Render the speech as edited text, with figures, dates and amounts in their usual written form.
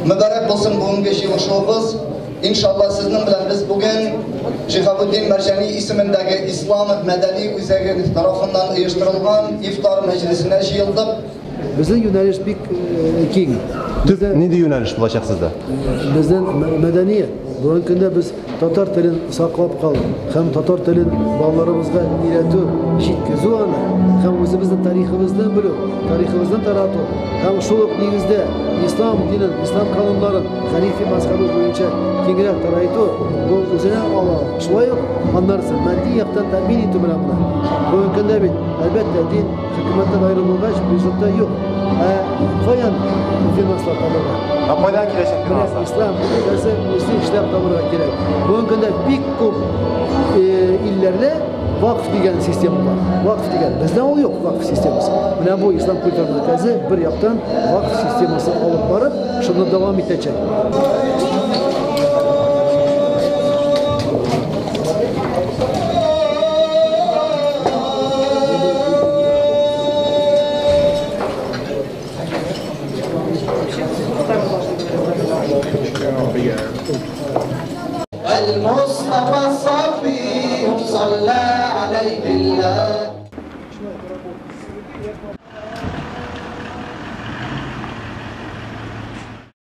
Мөбарәк булсын бүгенге җыелышуыбыз. Иншалла, сезнең белән без бүген Шиһабетдин Мәрҗани исемендәге Ислам мәдәни үзәге тарафыннан оештырылган ифтар мәҗлесенә җыелдык. Безнең юнәлеш бик киң. Төп нинди юнәлеш булачак сездә? Безнең мәдәният. Бүгенге көндә без татар телен саклап калу һәм татар телен балаларыбызга өйрәтү, җиткезү аны һәм үзебезнең тарихыбызны белү, тарихыбызны тарату һәм шул ук нигездә ислам динен, ислам кануннарын хәнифи мәзһәбе буенча киңрәк тарайту, бу үзенә ала. Шулай ук аннарысы матди яктан тәэмин итү белән була. Бүгенге көндә бит, әлбәттә, дин хөкүмәттән аерылгач, бюджетта юк. Ә каян финанслар табырга? Ә кайдан киләчәк финанслар? Ислам өлкәсе үзе эшләп табырга кирәк. Бүгенге көндә бик күп илләрдә вакф дигән система бар. Вакф дигән. Бездә ул юк, вакф системасы. Менә бу Ислам культура мәркәзе бер яктан вакф системасын алып барып, шуны дәвам итәчәк. المصطفى الصفي صلى عليه الله.